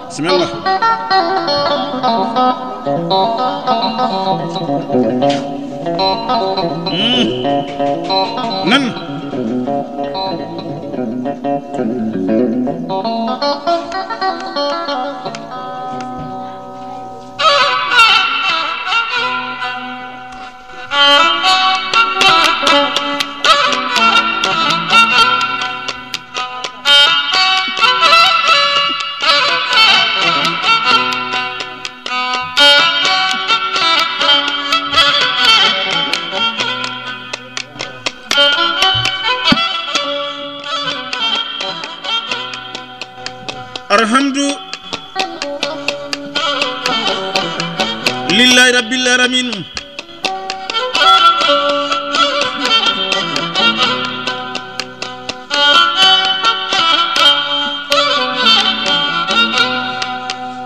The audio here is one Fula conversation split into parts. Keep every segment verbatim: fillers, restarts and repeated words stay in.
Bismillah. Mm. Nan. Alhamdu lillahi rabbil alamin.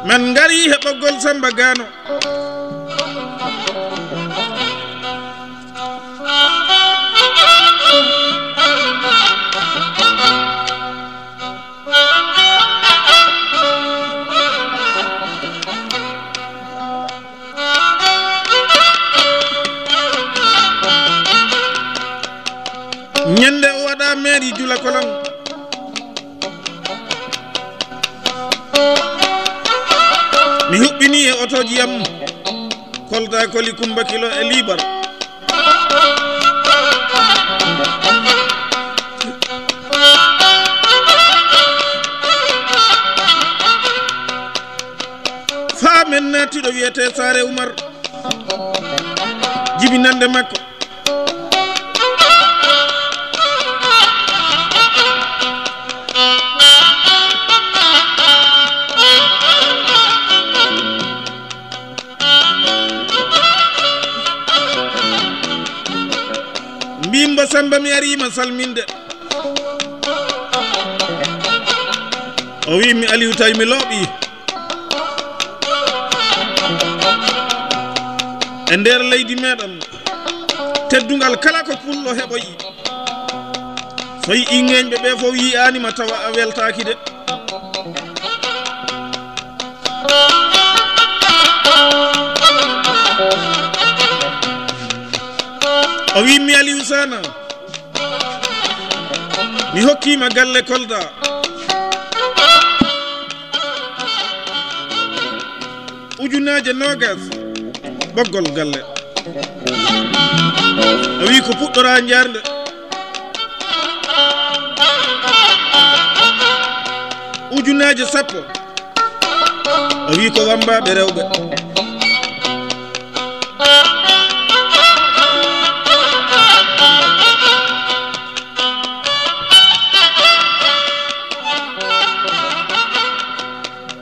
Men ngari he ɓoggol Samba Gano. Ñande o waɗa mairie Jula Kolon, mi huɓɓini e otoji am Kolda Koli Kumba Kilo e Libar. Faa men naati ɗo wiyetee Saare Umar, jibinannde makko. Mbimba Samba, mi ariima salminde. O wi mi Aliou, tawi mi looɓi. E nder leydi meɗen, teddungal kala ko pullo heɓoyi. So yi'i ŋeeñɓe ɓe fof yi'aani ma tawa a weltaaki de. O wi mi Aliou Sana. Mi hokkima galle Kolda. Ujunaje nogas ɓoggol galle. O wi ko puɗɗora njarde. Ujunaje sappo. O wi ko wambaɓe rewɓe.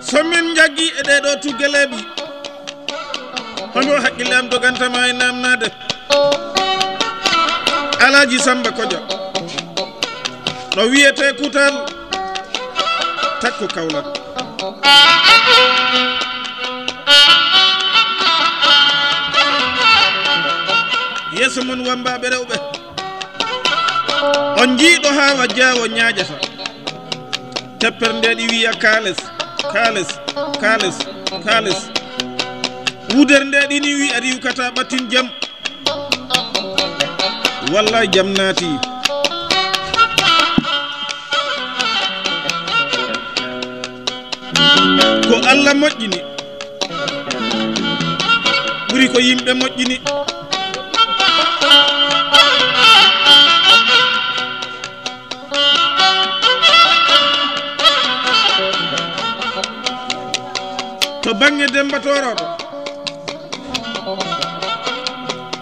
So min njaggi e ɗee ɗoo tugge leeɓi, hono hakkille am doganta ma e naamnaade? Alaaji Samba Kojo, ɗo wiyetee Kutal, takko Kawlak. Yeeso mon wammbaaɓe rewɓe, on njiiɗo haa wa jaawo ñaajata. Teppere nde ɗi wiya kaales, kaales, kaales, kaales. Wudere nde ɗi ni wi a riwkata ɓattin jam. Wallaay jam naati. Ko Allah moƴƴini. Ɓuri ko yimɓe moƴƴini. To bannge Demba Tooroɗo,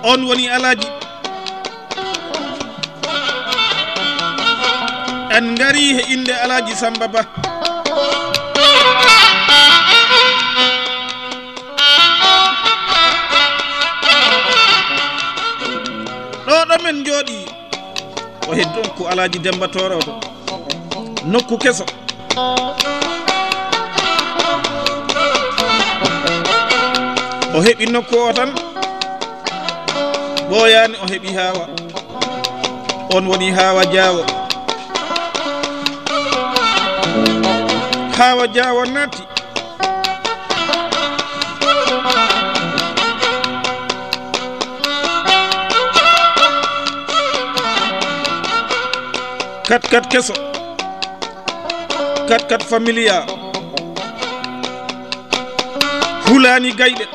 on woni Alaaji. En ngari he innde Alaaji Samba Ba. Ɗo ɗo men njooɗi, o heddi on ko Alaaji Demba Tooroɗo. Nokku keso. O heɓi nokku o tan. Ɓooyaani o heɓi Haawa. On woni Haawa Jaawo. Hawa Jaawo naati. Kat kat keso. Kat kat familia. Hulani gayɗe.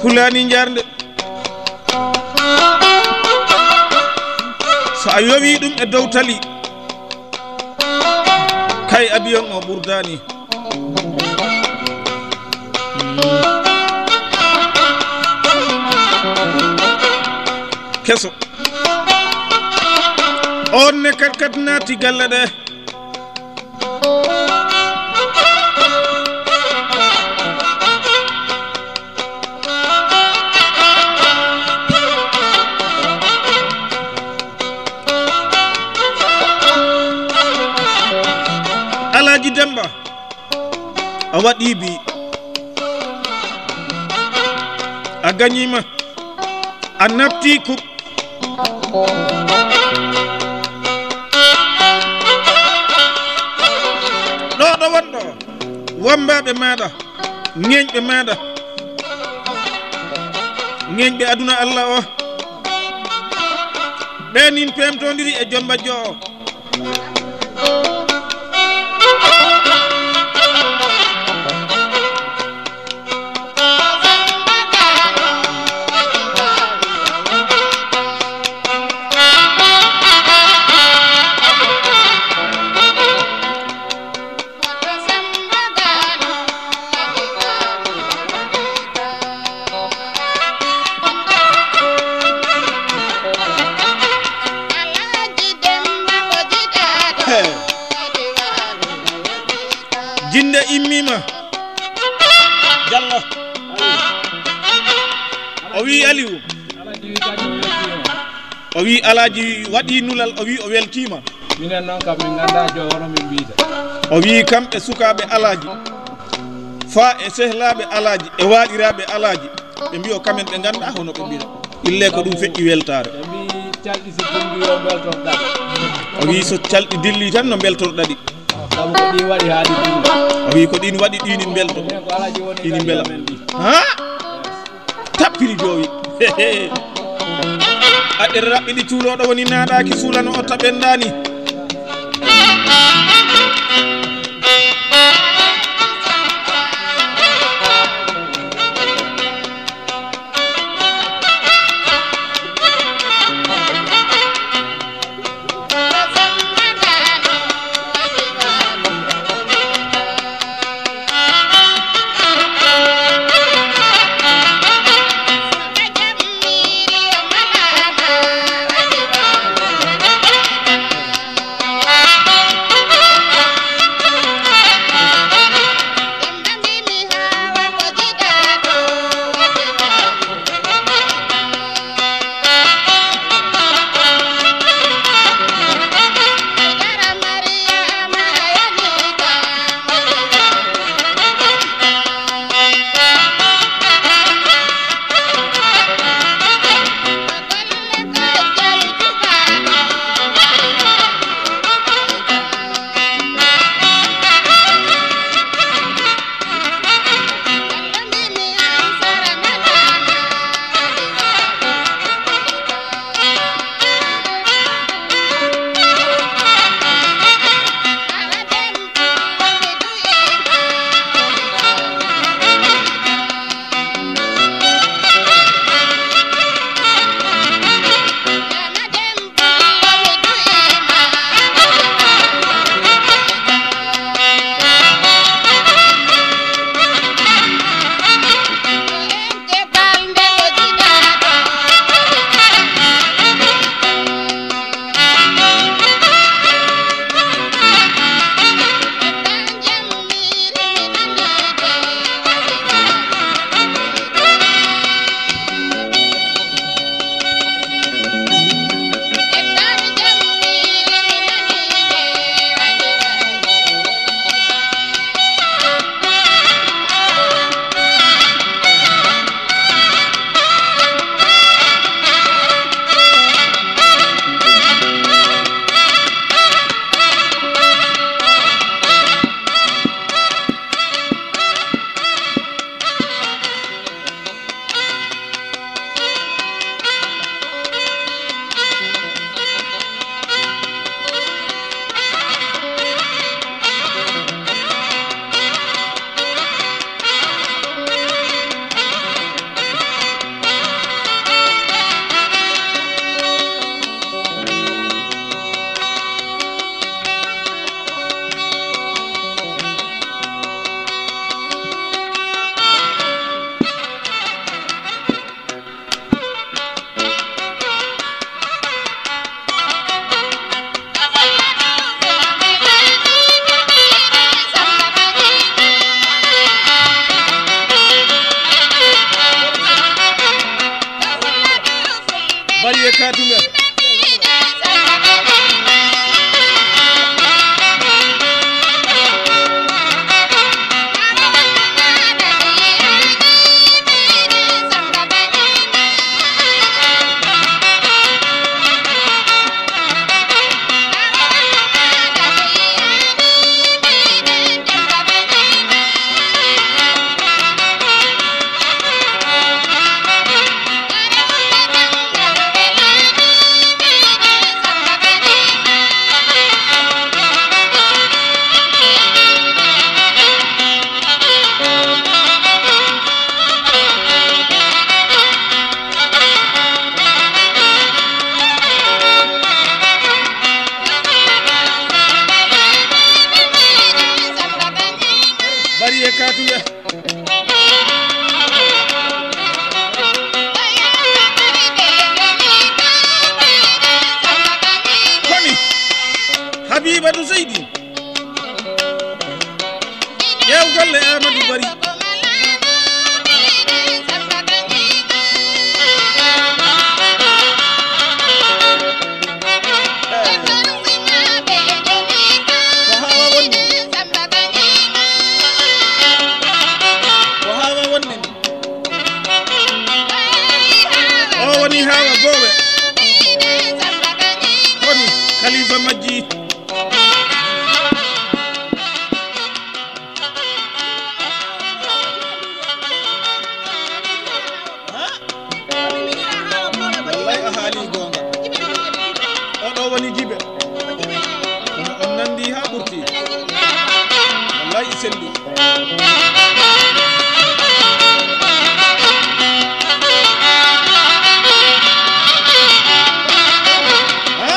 Hulani njarnde. So a yowi ɗum e dow tali, kay abiyon o ɓurdani. Keso. On ne kat kat naati galle ɗe. Alaaji Demba, a waɗi bi, a gañiima, a nafti coupe. Ɗo ɗo wonɗo, wammbaaɓe maaɗa, ŋeeñɓe maaɗa, ŋeeñɓe aduna Allah o, ɓe nin peemtondiri e Jomba Joo. Jinde immima. Jallo. O wi Aliou. O wi Alaaji waɗi nulal, o wi o weltiima. Minen noon kam min nganndaa jo hono min mbiyta. O wi kamɓe sukaaɓe Alaaji, faa e sehlaaɓe Alaaji, e waaɗiraaɓe Alaaji, ɓe mbiyo kamen ɓe nganndaa hono ɓe mbiyta. Ille ko ɗum feƴƴi weltaare. Ɓe mbi calɗi si tumbi yo mbeltor ɗaɗi. O wi so calɗi dilli tan no mbeltor ɗaɗi. Sabu ko ɗi waɗi haa ɗi tumbi. O wi ko ɗin waɗi ɗini mbelto. Minen ko Alaaji woni ɗini mbela. Ha? Tappiri joowi. Aɗɗere raɓɓiɗi cuulooɗo woni naaɗaaki suulano o taɓendaani. Habibatu Seydi. Ƴeew golle Amadou Bari. Ko hawa wonni. Ko hawa wonni. O woni hawa boowe. Woni Khalifa majji. Wallay a haali goonga. Oɗo woni jibe. Kono on nandi haa ɓurti. Wallay selli. Ha?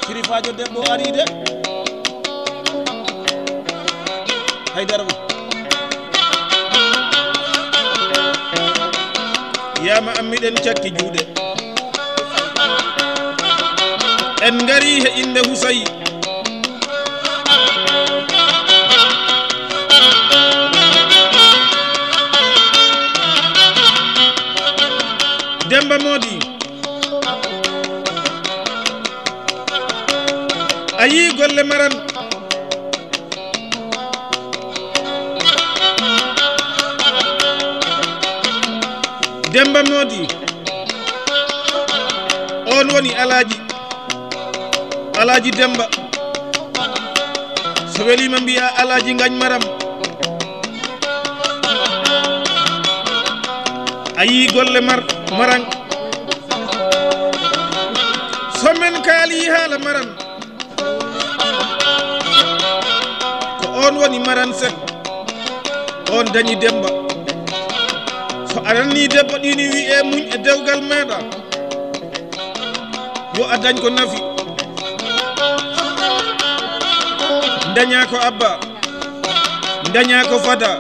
Sirifaajo debbo ari de. Haydara. Yama ammiɗen cakki juuɗe. En ngari he innde Husayi. Demba Modi. A yii golle maran. Demba Modi. On woni Alaaji. Alaaji Demba. So welima mbiya Alaaji Ngañ Maram. A yii golle mar-, maran. So men kaali haala maran. Ko on woni Maran Sek. On dañi Demba. So a nanni debbo ɗini wi'e muñ e dewgal meɗa. Yo a dañ ko nafi. Daña ko Abba. Daña ko fada.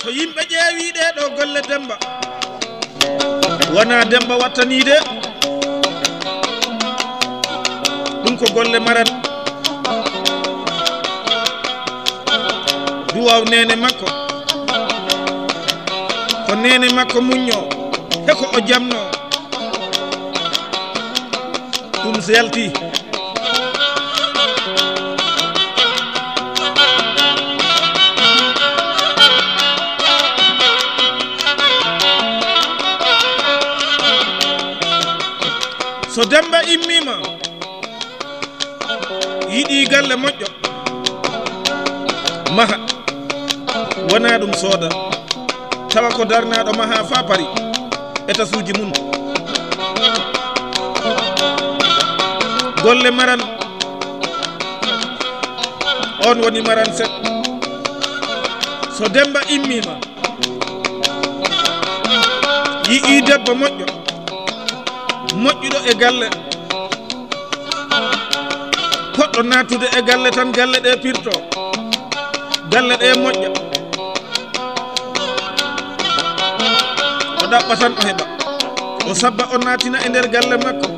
So yimɓe ƴeewi ɗee ɗoo golle Demba, wonaa Demba wattanii de. Ɗum ko golle maran. Duwaw neene makko. Ko neene makko muñño. He ko o jamno. Ɗum selti. So Demba immima, yiɗi galle moƴƴo, maha, wona ɗum sooda. Tawa ko darnaaɗo maha faa pari etasuuji mum. Golle maran, on woni Maran Sek. So Demba immima, yi'i debbo moƴƴo, moƴƴuɗo e galle, poɗɗo nattude e galle tan, galle ɗe pirto, galle ɗe moƴƴa. O ɗaɓɓa tan o heɓa. O sabba o natina e nder galle makko.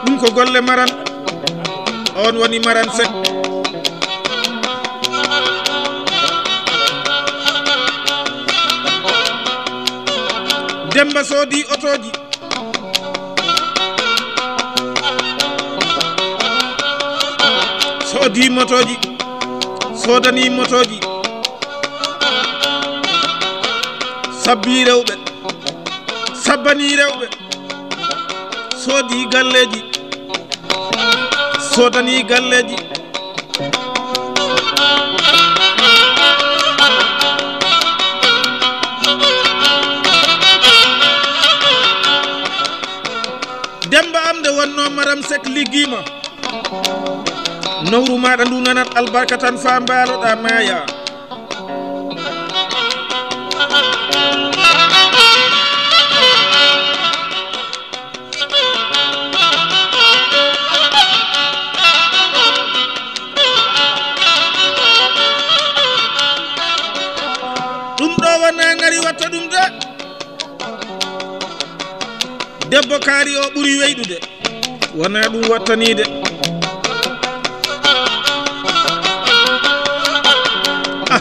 Ɗum ko golle maran. On woni Maran Sek. Demba soodi otoji. Soodi motooji, soodani motooji, sabbi rewɓe, sabbani rewɓe, soodi galleeji, soodani galleeji. Demba am nde wonno Maram Sek liggiima. Nowru maaɗa ndu nanat albarka tan faa mbaaloɗaa maaya. Ɗum ɗo wona ngari watta ɗum de. Debbo kaari o ɓuri weyɗude. Wona ɗum wattaniide. Ah.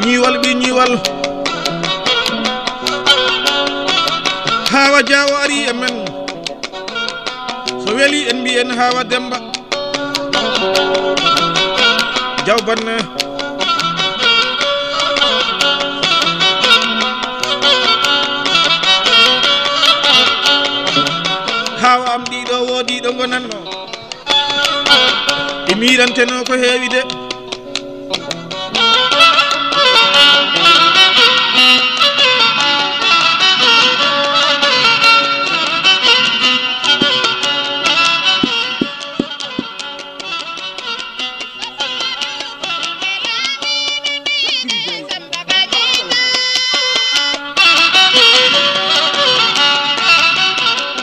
Ñiiwal ɓi ñiiwal. Haawa Jaawo ari e men. So weli en mbiyen Haawa Demba. Jawbanne. Haawa am ɗiɗo woodi ɗo ngonanno. Ɓe miirantenoo ko heewi de.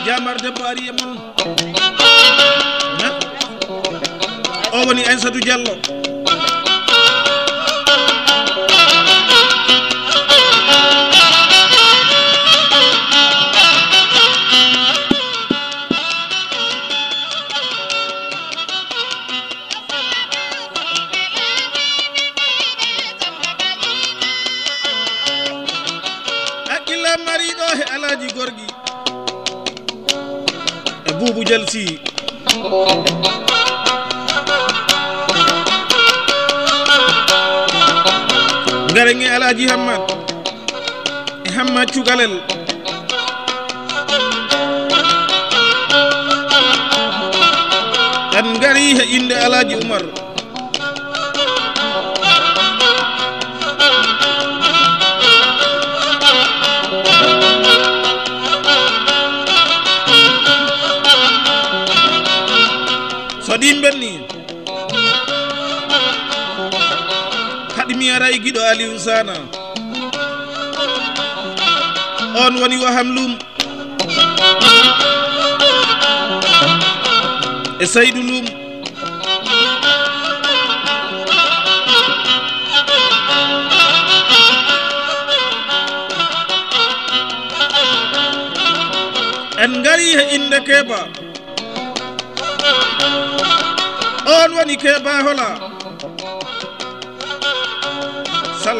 Jaamar debbo ari e mon. O woni Aissata Diallo. Hakkille mariiɗo he Alaaji Gorgui e Buubu Jalsi. Ngaren e Alaaji Hammad. E Hamma Cukalel. En ngari he innde Alaaji Umar. So ɗi mbenni. Haɗi mi aray giɗo Aliou Sana. On woni Waham Lum. E Saydu Lum. En ngari he innde Keba. On woni Keba Hola. Sal.